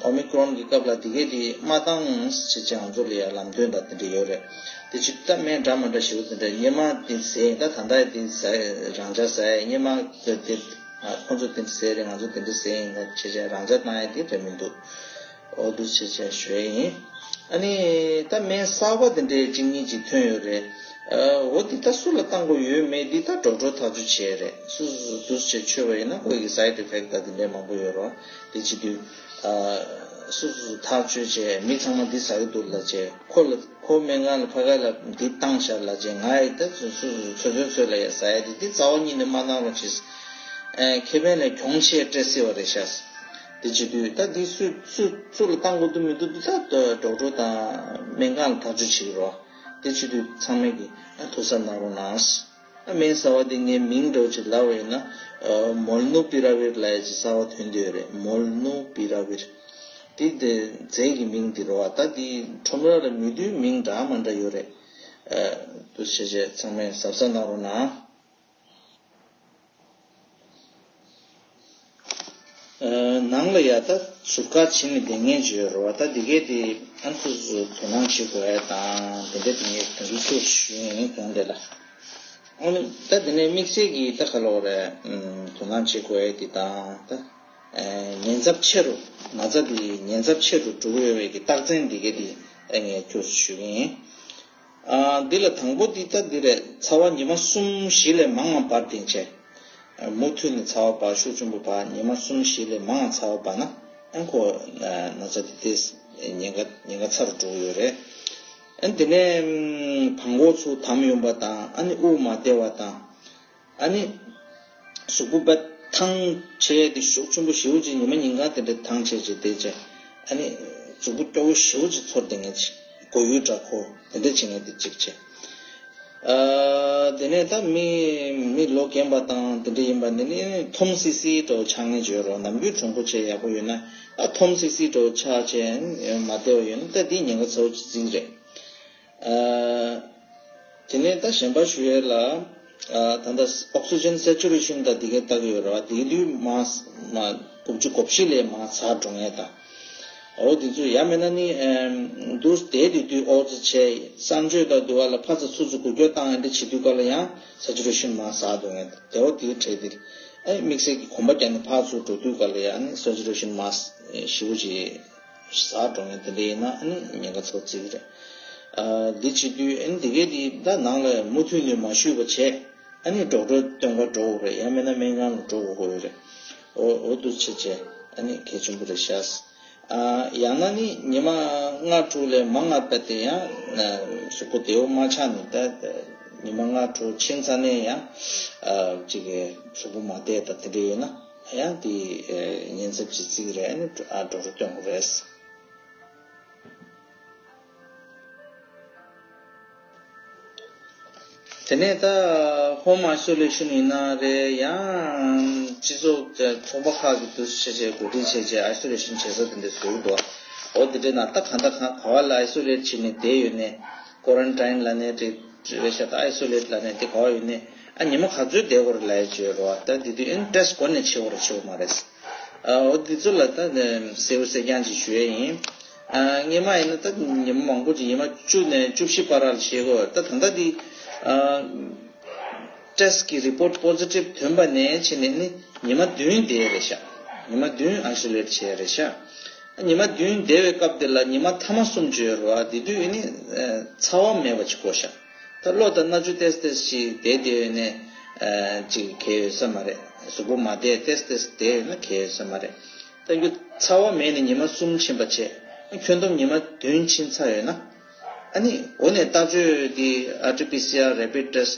ཨོ་མི་ཀྲོན་གྱི་སྐབས་ལ་དེ་གའི་དེ་མ་བཏང་བྱས་བྱས་ང་ཚོ་ལ་ཡ་ལམ་སྟོན་དང་དེ་འདྲ་ཡོད་རེད། དེ་ཅིག་ད་སྨན་འདྲ་མ་འདྲ་ཞེ་པོ་དེ་འདྲ་སྔོན་མ་དེ་ཟས་ཡིན། ད་ད་ལྟ་དེ་ཟས་རང་འཇགས་ཟས་སྔོན་མ་དེ་ཁོང་ཚོ་དེ་འདྲ་ཟས་རེད། ང་ཚོ་དེ་འདྲ་ཟས་ཡིན། ད་བྱས་བྱས་རང་འཇགས་བཏང་ཡ་དེ་རེད་མི་འདུག་འོ་འདུག་བྱས་བྱས་ཞུ་ཡ་ཡིན། ཨ་ནི་ད་སྨན་གསར་པ་དེ་འདྲའི་གཅིག་གཉིས་ཅིག་ཐོན་ཡོད་རེད། འོ་འདི་ད་སུ་ལ་བཏང་དགོས་ཡོད་མེད་འདི་ད་ཌོག་ཊར་ཐག་གཅོད་བྱས་རེད། སུ་སུ་འདུག་བྱས་མཆོད་པ་ཡིན་ན་ཁོ་ཡི་སའིཌ་ཨི་ཕེག་ཊི་ད་དེ་འདྲའི་མང་པོ་ཡོད་རོགས། དེ་བྱེད་དུས་སུ་སུ་ཐག་གཅོད་བྱས། མི་ཚང་མ་འདི་ཟ་གི་འདུག་ལབ་བྱས། ཁོ་ལ་ཁོ་སྨན་ཁང་ལ་ཕ་ག་ལ་འདི་བཏང་བཞག་ལབ་བྱས། ང་ཡི་ད་སུ་སུ་ཚོད་ཚོད་ཚོད་ལ་ཡ་ཟ་ཡ་དེ་འདི་རྩ་བ་ཉིད་ནས་མ་གནང་རོགས་བྱས། ཁེ་ཕན་ལས་གྱོང་ཆེ་སྤྲད་སྲིད་པ་རེད་ཤག་དེ་བྱེད་དུས་ད་འདི་སུ་སུ་སུ་ལ་བཏང་དགོས་འདུག་མི་འདུག་འདི་ད་ཌོག་ཊར་དང་སྨན་ཁང་ལ་ཐག་གཅོད་བྱེད་ཀྱི་རོགས། དེ་བྱེད་དུས་ཚང་མས་ཀྱི་ཐུགས་གཟབ་གནང་རོགས་གནང་། སྨན་གསར་པ་འདི་ངས་མིང་འདྲ་བོ་ཅིག་ལབ་པ་ཡིན་ན། མོལ་ནུ་པི་ར་བིར་ལབ་ཡ་ཅིག་གསར་པ་ཐོན་བསྡད་ཡོད་རེད། མོལ་ནུ་པི་ར་བིར། འདི་དེ་རྫས་ཀྱི་མིང་འདི་རེད་བ། ད་འདི་ཁྲོམ་ར་ལ་མེད་དུས་མིང་འདྲ་མ་འདྲ་ཡོད་རེད། འདུག་བྱས་བྱས་ཚང་མས་གཟབ་གཟབ་གནང་རོགས་གནང་། ནང་ལ་ཡ་ད་ཟུར་བཀག་བྱེད་ནས་བསྡད་མཁན་ཅིག་ཡོད་རེད་བ། ད་འདི་གས་དེ་ཨ་ནི་སོ་སོ་དོ་སྣང་བྱེད་དགོས་ཡ་དང་དེ་འདྲ་དེ་ངས་དོན་འགྲུབ་ཚོགས་ཞུ་ཡིན་གང་དེ་ལ། ཨ་ནི་ད་དེ་ནས་དམིགས་བསལ་གྱི་ད་ག་ལོག་རེད། དོ་སྣང་བྱེད་དགོས་ཡ་དེ་དང་ད་ཉེན་ཚབས་ཆེ་རུ་ན་ཚ་དེ་ཉེན་ཚབས་ཆེ་རུ་འགྲོ་གི་ཡོད་པའི་གི་རྟགས་མཚན་འདི་གས་དེ་ངས་ཁྱོད་ཚོ་ཞུ་གི་ཡིན། འདི་ལ་དང་པོ་འདི་ལྟ་འདི་རེད། ཚ་བ་ཉི་མ་གསུམ་བཞི་ལས་མང་ང་འབར་བསྡད་བྱས། མུ་མཐུད་ནས་ཚ་བ་འབར་ཤུགས་ཆེན་པོ་འབར། ཉི་མ་གསུམ་བཞི་ལས་མང་ང་ཚ་བ་འབར་ན་ཨ་ཁོ་ན་ཚ་དེ་དེ་ཉེན་ཁ་ཉེན་ཁ་ཚ་རུ་འགྲོ་གི་ཡོད་རེད། ཨ་དེ་ནས་བྲང་ཁོག་ཚུར་དམ་ཡོང་པ་དང་ཨ་ནི་དབུགས་མ་བདེ་བ་དང་། ཨ་ནི། གཟུགས་པོ་པ་ཐང་བྱས་ཏེ་ཤུགས་ཆེན་པོ་ཞེ་པོ་ཅིག་ཉི་མ་ཉིན་གང་དེ་འདྲ་ཐང་བྱས་ཅིག་བསྡད་བྱས། ཨ་ནི། གཟུགས་པོ་སྐྱོ་བོ་ཞེ་པོ་ཅིག་ཚོར་བསྡད་མཁན་ཅིག་མགོ་ཡུ་འདྲ་འཁོར་དེ་འདྲ་བྱེད་མཁན་དེ་གཅིག་བྱས། ཨ། དེ་ནས་ད་མི་མི་ལོ་རྒན་པ་དང་དེ་འདྲ་ཡིན་པ་ནི་ནི་འཐོམ་སི་སི་འདྲ་བོ་ཆགས་མཁན་ཅིག་ཡོད་རེད། ནམ་རྒྱུན་གྲོང་པོ་བྱས་ཡག་པོ་ཡོད་ན་ཨ་འཐོམ་སི་སི་འདྲ་བོ་ཆགས་བྱས་མ་བདེ་བ་ཡོད་ན་ད་འདི་ཉེན་ཁ་ཚ་བོ་ཅིག་རྩིས་རེད། ཨ། དེ་ནས་ད་གཞན་པ་ཞུ་ཡས་ལ། ཨ། ད་ལྟ་ཨོག་སི་ཇན་སེ་ཅུ་རེ་ཤན་ད་འདི་གའི་ལྟ་གི་ཡོད་རེད་བ། དེ་དུས་མ་མ་དགུ་བཅུ་གོ་བཞི་ལས་མ་ཟག་འགྲོ་ངེས་ད། འོ་དེ་ཚོ་ཡ་མེད་ན་ནི་ཨེམ་འདུག་དེ་དེ་དུས་ཨོ་ཙི་བྱས་གསང་སྤྱོད་ད་འདུག་བ་ལ་ཕ་ཚ་ཚུ་ཚུ་འགུལ་སྐྱོད་བཏང་ཡ་འདི་བྱེད་དུས་ག་ལ་ཡང་སེ་ཅུ་རེ་ཤན་མ་ཟག་འགྲོ་ངེས་ད། དེ་འོ་དེའི་གྲས་དེ་ཨེ་དམིགས་བསལ་གྱི་གོམ་པ་རྒྱག་ནས་ཕར་ཚུར་འགྲོ་དུས་ག་ལ་ཡང་ནི་སེ་ཅུ་རེ་ཤན་མ་ཞེ་པོ་ཅིག་ཟག་འགྲོ་ངེས་དེ་འདྲ་ཡིན་ན་ཨ་ནི་ཉེན་ཁ་ཚ་བོ་བརྩི་གི་རེད། ཨ། འདི་བྱེད་དུས་ཨ་ནི་དེ་གས་དེ་ད་ནང་ལ་མུ་མཐུད་ནས་མ་བཞུགས་པ་བྱས་ཨ་ནི་ཌོག་ཊར་སྟོན་ག་འགྲོ་དགོས་རེད། ཡང་མིན་ན་སྨན་ཁང་ལ་འགྲོ་དགོས་ཡོད་རེད། འོ་འོ་འདུག་བྱས་བྱས་ཨ་ནི་གལ་ཆེན་པོ་རེད་ཤག་ཨ། ཡང་ན་ནི་ཉི་མ་ལྔ་དྲུག་ལས་མང་ང་བསྡད་དེ་ཡང་གཟུགས་པོ་བདེ་བོ་མ་ཆགས་ནས་ད་ཉི་མ་ལྔ་དྲུག་ཕྱིན་ཚར་ནས་ཡང་ཨ་ཅིག་གཟུགས་པོ་མ་བདེ་ད་དེ་འདྲ་ཡོད་ན། ཡང་དེ་ཉེན་ཚབས་ཀྱི་རྩིས་རེད། ཨ་ནི་ཨ་ཌོག་ཊར་སྟོན་དགོས་རེད། དེ་ནས་ད་ཧོམ་ཨའི་སོ་ལེ་ཤན་ཡིན་ན་རེད། ཡང་སྤྱི་ཚོགས་ཚོགས་པ་ཁག་གི་འདུ་བྱེད་བྱས་གོ་སྒྲིག་བྱས་བྱས་ཨའི་སོ་ལེ་ཤན་བྱེད་ས་དེ་འདྲ་བཟོས་འདུག་འོ་དེ་འདྲ་ན་ད་གང་ལྟར་གང་ག་བ་ལ་ཨའི་སོ་ལེ་ཊི་བྱས་ནས་བསྡད་ཡོད་ནས་ཀོ་རན་ཊིན་ལབ་ནས་དེ་རེད་ཤག་ད་ཨའི་སོ་ལེ་ཊི་ལབ་ནས་དེ་ག་བ་ཡོད་ནས་ཨ་ཉི་མ་ག་ཚོད་བསྡད་དགོས་རེད་ལབ་ཡ་བྱས་རོགས། ད་དེ་དུས་ཨེན་ཊེ་སི་ཊི་འགོ་ནས་བྱེད་དགོས་རེད་བྱེད་དགོས་མ་རེད། ཨ། འོ་འདི་ཚོ་ལ་ད་གསལ་པོ་གསལ་རྐྱང་ཅིག་ཞུ་ཡས་ཡིན། ཨ། སྔོན་མ་ཡིན་ན་ད་ཉི་མ་མང་པོ་ཅིག་ཉི་མ་བཅུ་ནས་བཅུ་བཞི་བར་ལ་བྱེད་དགོས། ད་ད་ལྟ་འདི་ཨ། ཊེ་སི་ཊི་གི་རི་པོ་ཊི་པོ་ཟི་ཊིབ་ཐོན་པ་ནས་བྱས་ནས་ནི་ཉི་མ་བདུན་བསྡད་རེད་ཤག་ཉི་མ་བདུན་ཨའི་སོ་ལེ་ཊི་བྱས་རེད་ཤག་ཉི་མ་བདུན་བསྡད་པའི་སྐབས་དེ་ལ་ཉི་མ་ཐ་མ་གསུམ་བརྗོད་རོགས། དེ་དུས་ནི་ཚ་བ་མེད་པ་ཅིག་དགོས་ཤག་ད་གློ་དང་སྣ་ཆུ་ཏོག་ཙམ་ཏོག་ཙམ་ཅིག་བསྡད་བསྡད་ཡོད་ནས་ཅིག་གལ་ཡོད་ས་མ་རེད། གཟུགས་པོ་མ་བདེ་ཏོག་ཙམ་ཏོག་ཙམ་བསྡད་ཡོད་ན་གལ་ཡོད་ས་མ་རེད། ད་རྒྱུ་ཚ་བ་མེད་ནས་ཉི་མ་གསུམ་ཕྱིན་པ་བྱས། ཁྱོན་བསྡོམས་ཉི་མ་བདུན་ཕྱིན་ཚར་ཡོད་ན། ཨ་ནི་འོ་ནས་ལྟ་སྤྱོད་འདི་ཨར་ཊི་ཕི་སི་ཨར་རེ་པིཌ་ཊེ་སི་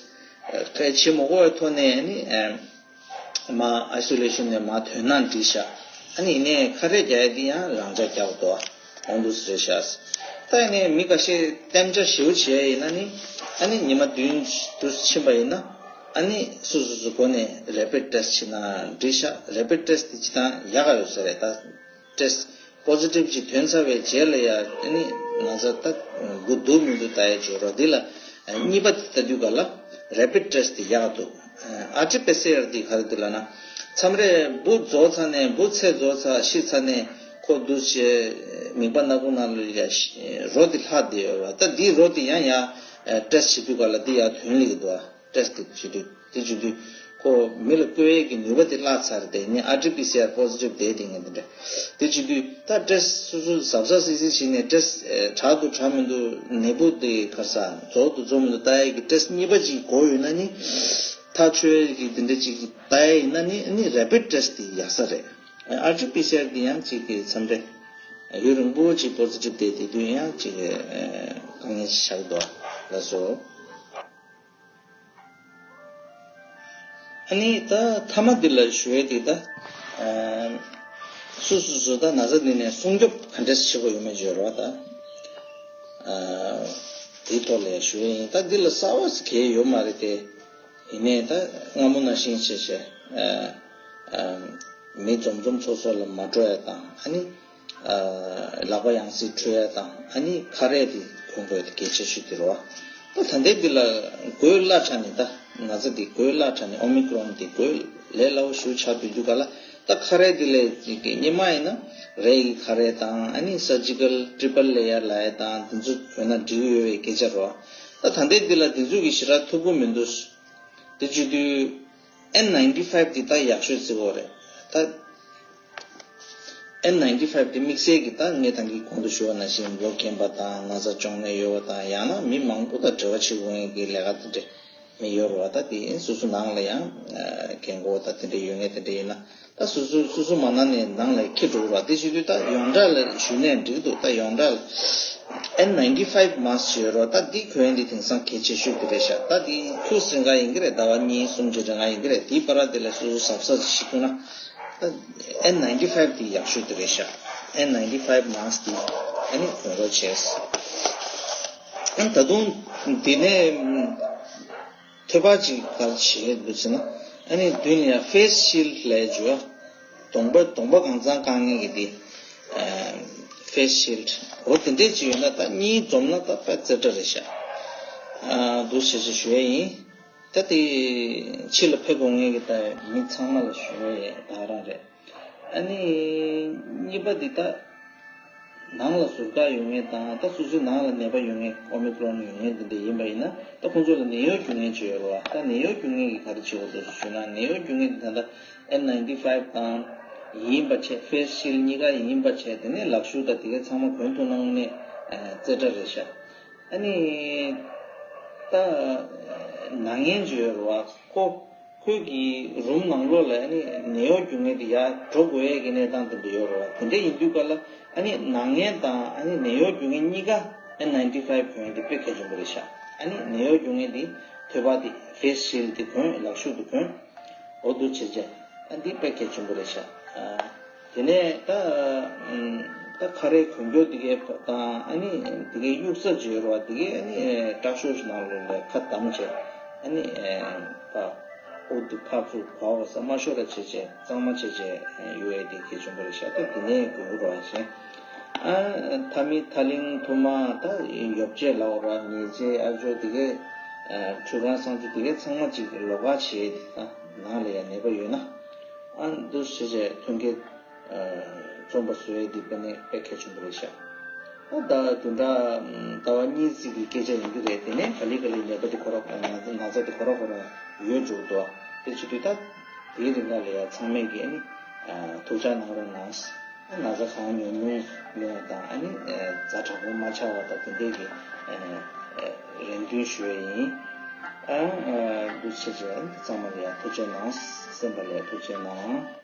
ཊི་གལ་བྱེད་མ་དགོས་པའི་ཐོག་ནས་ཨ་ནི། མ་ཨའི་སོ་ལེ་ཤན་ནས་མ་ཐོན་ན་འགྲིག་ཤག་ཨ་ནི་ཡིན་ནའི་ཁ་རས་རྒྱག་ཡ་འདི་ཡང་རང་འཇགས་རྒྱག་དགོས་འདུག་འོང་འདུག་ཟེར་ཤག་ད་ཡིན་ནའི་མི་ཁ་ཤས་གཏན་འཇགས་ཞེ་པོ་བྱེད་ཡ་ཡིན་ན་ནི་ཨ་ནི་ཉི་མ་བདུན་དུ་ཕྱིན་པ་ཡིན་ན་ཨ་ནི་སོ་སོ་སོ་སྒོ་ནས་རེ་པིཌ་ཊེ་སི་ཊི་བྱེད་ན་འགྲིག་ཤག་རེ་པིཌ་ཊེ་སི་ཊི་དེ་སྤྱིར་བཏང་ཡག་ག་ཡོད་ས་རེད། ད་ཊེ་སི་ པོ་ཟི་ཊིབ་ཅིག་ཐོན་ཚར་བའི་རྗེས་ལ་ཡ་ཨ་ནི་ང་ཚོ་ད་འགོ་འདུག་མི་འདུག་ལྟ་ཡ་བྱོས་རོགས། འདི་ལ་གཉིས་པ་དེ་ལྟ་དུས་ག་ལ་རེ་པིཌ་ཊེ་སི་ཊི་དེ་ཡག་འདུག་ཨར་ཊི་པི་སི་ཨར་དེ་ག་རེ་འདུག་ལབ་ན། མཚམས་རེ་འབུ་རྫོགས་ཚར་ནས་འབུ་ཚད་རྫོགས་ཚར་ཤི་ཚར་ནས་ཁོ་འདུག་བྱས་མིད་པ་སྣ་ཁུང་ནང་ལ་ཡ་རོ་དེ་ལྷག་བསྡད་ཡོད་ར། ད་འདི་རོ་དེ་ཡང་ཡ་ཊེ་སི་ཊི་བྱེད་དུས་ག་ལ་འདི་ཡ་ཐོན་ལེ་གི་འདུག་ཨ། ཊེ་སི་ཊི་དེ་བྱེད་དུས་དེ་བྱེད་དུས་ཁོ་མི་ལ་བཀོལ་ཡས་ཀྱི་ནུས་པ་དེ་བརླག་ཚར་དེ་ནི་ཨར་ཊི་པི་སི་ཨར་པོ་ཟི་ཊིབ་དེ་དེ་ངས་དེ་འདྲ་དེ་བྱེད་དུས་ད་ཊེ་སི་ཊི་སོ་སོ་གཟབ་གཟབ་གཟབ་གཟབ་བྱས་ནས་ཊེ་སི་ཊི་དྲག་འདུག་དྲག་མི་འདུག་ནད་འབུ་དེ་ག་རེ་ཟ་རྫོགས་འདུག་རྫོགས་མི་འདུག་ལྟ་ཡས་ཀྱི་ཊེ་སི་ཊི་གཉིས་པ་ཅིག་དགོས་ཡོད་ན་ནི་ཐག་ཆོད་ཀྱི་དེ་འདྲ་ཅིག་ལྟ་ཡས་ཡིན་ན་ནི་ནི་རེ་པིཌ་ཊེ་སི་ཊི་དེ་ཡག་ས་རེད། ཨར་ཊི་པི་སི་ཨར་དེ་ཡང་ཅིག་གི་མཚམས་རེ་ཡུན་རིང་པོ་ཅིག་པོ་ཟི་ཊིབ་དེ་དེ་དུས་ཡང་ཅིག་དཀའ་ངལ་ཆགས་འདུག་ལགས་སོ། ཨ་ནི་ད་མཐའ་མ་འདི་ལ་ཞུ་ཡས་དེ་ད་ཨ་སུ་སུ་སུ་ད་ན་ཚ་འདི་ནས་སྲུང་སྐྱོབ་ག་འདྲས་བྱེད་དགོས་ཡོད་མེད་བརྗོད་རོགས་ད། ཨ་དེའི་ཐོག་ལ་ཞུ་ཡས་ཡིན། ད་འདི་ལ་གསར་བ་ཞིག་གང་ཡང་ཡོད་མ་རེད་དེ། ཡིན་ནའི་ད་སྔ་མོ་ནང་བཞིན་བྱས་བྱས་ཨ་ཨ་མི་འཛོམས་འཛོམས་ཚོགས་ཚོགས་ལ་མ་འགྲོ་ཡ་དང་ཨ་ནི། ལག་པ་ཡང་སེ་འཁྲུ་ཡ་དང་ཨ་ནི་ཁ་རས་དེ་གོན་དགོས་དེ་གལ་ཆེ་ཤོས་དེ་རེད་བ། ད་ད་ལྟའི་འདི་ལ་འགོས་སླ་དྲགས་ནས་ད་ན་ཚ་འདི་འགོས་སླ་དྲགས་ནས་ཨོ་མི་ཀྲོན་འདི་འགོས་ལས་སླ་བོ་ཞེ་པོ་ཆགས་སྡོད་རྒྱུ་ག་ལ། ད་ཁ་རས་འདི་ལས་ཀྱི་སྔོན་མ་ཡིན་ན་རས་ཀྱི་ཁ་རས་དང་ཨ་ནི་སར་ཇི་ཀལ་ཊི་རི་པལ་ལེ་ཡར་ལབ་ཡ་དང་དེ་ཚོ་གོན་ན་འགྲིག་གི་ཡོད་པའི་སྐད་ཆ་རེད་བ། ད་ད་ལྟའི་འདི་ལ་དེ་ཚོ་གི་ཞེ་དྲག་ཐུབ་ཀྱི་མི་འདུག་དེ་བྱེད་དུས་ཨེན་ནའིན་ཊི་ཕའིབ་དེ་ད་ཡག་ཤོས་བརྩི་དགོས་རེད། ད་ཨེན་ནའིན་ཊི་ཕའིབ་དེ་དམིགས་བསལ་གྱི་ད་ངས་ད་གིན་གོང་དུ་ཞུས་པ་ནང་བཞིན་ལོ་རྒན་པ་དང་ན་ཚ་གྱོང་ནད་ཡོད་པ་དང་ཡང་ན་མི་མང་པོ་དང་འབྲེལ་བ་བྱེད་དགོས་མཁན་གྱི་ལས་ཀ་དེ་འདྲ་མི་ཡོད་རེད་བ། ད་དེ་སོ་སོ་ནང་ལ་ཡང་རྒན་གོག་དང་དེ་འདྲ་ཡོད་མཁན་དེ་འདྲ་ཡིན་ན། ད་སོ་སོ་སོ་སོ་མ་ན་ནས་ནང་ལ་འཁྱེར་འགྲོ་ར། དེ་བྱེད་དུས་ད་ཡོངས་གྲགས་ལ་ཞུས་ནས་འགྲིག་འདུག་ད་ཡོངས་གྲགས་ལ་ཨེན་ནའིན་ཊི་ཕའིབ་མཱསྐ་ཞུས་རོགས། ད་འདི་གོན་འདི་དེང་སང་གལ་ཆེ་ཤོས་དེ་རེད་ཤག་ད་འདི་ཁུ་སིང་ག་ཡིན་གྱི་རེད། ཟླ་བ་གཉིས་གསུམ་གྱི་རིང་ང་ཡིན་གྱི་རེད། དེའི་བར་དེ་ལ་སོ་སོ་གཟབ་གཟབ་ཞིག་ཐུབ་ན་ད་ཨེན་ནའིན་ཊི་ཕའིབ་དེ་ཡག་ཤོས་དེ་རེད་ཤག་ཨེན་ནའིན་ཊི་ཕའིབ་མཱསྐ་དེ་ཨ་ནི་གོན་རོགས་བྱས། ཨ་ད་དུང་འདི་ནས། ཐོད་པ་ཅིག་ག་རེ་བྱེད་འདུག་ཟེར་ན། ཨ་ནི་མདུན་ལ་ཡང་face shield ལབ་བྱས། གདོང་པ་གདོང་པ་གང་ཚང་བཀང་མཁན་གྱི་དེ། ཨ་face shield འོ་དེ་འདྲས་ཅིག་ཡོད་ན་ད་གཉིས་འཛོམས་ན་ད་དཔེ་རྩེ་གྲ་རེད་ཤག་ཨ་འདུག་བྱས་བྱས་ཞུ་ཡས་ཡིན། ད་དེ་ཕྱི་ལ་ཕེབས་དགོས་མཁན་གྱི་ད་མི་ཚང་མ་ལ་ཞུ་ཡས་ད་རང་རེད། ཨ་ནི་གཉིས་པ་འདི་ད་ནང་ལ་ཟུར་བཀག་ཡོད་མཁན་དང་ད་སོ་སོའི་ནང་ལ་ནད་པ་ཡོད་མཁན་ཨོ་མི་ཀྲོན་ཡོད་མཁན་འདི་འདྲ་ཡིན་པ་ཡིན་ན་ད་ཁོང་ཚོ་ལ་ནད་གཡོག་རྒྱུག་མཁན་ཅིག་ཡོད་རེད་བ། ད་ནད་གཡོག་རྒྱུག་མཁན་གྱིས་ག་རེ་བྱེད་དགོས་འདུག་ཞུས་ན་ནད་གཡོག་རྒྱུག་མཁན་འདི་ད་ལྟ་ཨེན་ནའིན་ཊི་ཕའིབ་དང་ཡིན་པ་བྱས་ཕེ་སི་ཤིལ་གཉིས་ཀ་ཡིན་པ་བྱས་དེ་ནས་ལག་ཤུབས་དང་དེ་གའི་ཚང་མ་གོན་ཐུབ་ན་དངོས་གནས་རྩེ་གྲ་རེད་ཤག་ཨ་ནི་ད་ནང་ཡན་ཅིག་ཡོད་རེད་བ། ཁོ། ཁོས་ཀྱི་རུམ་ནང་ལོགས་ལ་ཨ་ནི་ནད་གཡོག་རྒྱུག་མཁན་དེ་ཡར་འགྲོ་དགོས་ཡས་ཀྱི་གནས་སྟངས་དེ་འདྲ་ཡོད་རེད་བ། དེ་འདྲ་ཡིན་དུས་ག་ལ་ཨ་ནི་ནང་ཡན་དང་ཨ་ནི་ནད་གཡོག་རྒྱུག་མཁན་གཉིས་ཀ་ཨེན་ནའིན་ཊི་ཕའིབ་གྱོན་ཡས་དེ་དཔེ་གལ་ཆེན་པོ་རེད་ཤག་ཨ་ནི་ནད་གཡོག་རྒྱུག་མཁན་དེ་ཐོད་པ་དེ་ཕེ་སི་ཤིལ་དེ་གོན། ལག་ཤུབས་དེ་གོན། འོ་འདུག་བྱས་བྱས་ཨ་འདི་དཔེ་གལ་ཆེན་པོ་རེད་ཤག་ཨ། དེ་ནས་ད་ཨམ། ད་ཁ་རས་གོན་རྒྱུ་དེ་གའི་དང་ཨ་ནི་དེ་གའི་གཡུག་ས་བརྗོད་རོགས་དེ་གའི་ཨ་ནི་ཨེ་དྲག་ཤོས་ཤིག་ནང་ལོགས་ལ་ཁ་བསྡམས་བྱས་ཨ་ནི་ཨེ་ད་འོ་དེ་ཕར་ཚུར་ག་བ་ས་མ་ཤོར་ར་བྱས་བྱས་གཙང་མ་བྱས་བྱས་ཡོད་ཡས་དེ་གལ་ཆེན་པོ་རེད་ཤག་ད་དེ་ནས་གོན་དགོས་རོགས་བྱས། ཨ་ཐ་མི་ཐ་ལིང་ཐུ་མ་ད་ཡོ་བྱད་ལབ་རོགས་ཉལ་ཆས་ཨ་ཇོ་དེ་གའི་ཨ་ཁྲུས་ཁང་གསང་སྤྱོད་དེ་གའི་ཚང་མ་ཅིག་ལོགས་ཀ་བྱས་ཏེ་ད་ནང་ལ་ཡ་ནད་པ་ཡོད་ན། ཨ་འདུག་བྱས་བྱས་ཐོན་སྐྱེད་ཨ་རྩོམ་པ་བཟོ་ཡས་འདི་དཔེ་ནས་དཔེ་གལ་ཆེན་པོ་རེད་ཤག་ཨ་ད་བདུན་ཕྲག་ཟླ་བ་གཉིས་ཙམ་གྱི་སྐད་ཆ་ཡིན་རྒྱུ་རེད། དེ་ནས་ག་ལེ་ག་ལེ་ནད་པ་དེ་ཁོ་ར་ཁོ་ར་ན་ཚ་དེ་ཁོ་ར་ཁོ་ར་ཡོད་འཇུག་འདུག་དེ་བྱེད་དུས་ད་དེའི་རིང་ལ་ལ་ཡ་ཚང་མས་ཀྱིས་ཨ་ནི་ཨ་ཐུགས་ཅག་གནང་རོགས་གནང་། ཨ་ན་ཚ་གང་ཉུང་ཉུང་ཉུང་དང་ཨ་ནི་ཨ་ཛ་དྲག་པོ་མ་ཆགས་པ་དང་དེ་འདྲས་ཀྱི་ཨ་ཨ་རེ་འདུན་ཞུ་ཡས་ཡིན། ཨ་ཨ་འདུག་བྱས་བྱས་ཚང་མ་ལ་ཡ་ཐུགས་རྗེ་གནང་། གསན་པ་ལ་ཡ་ཐུགས་རྗེ་གནང་།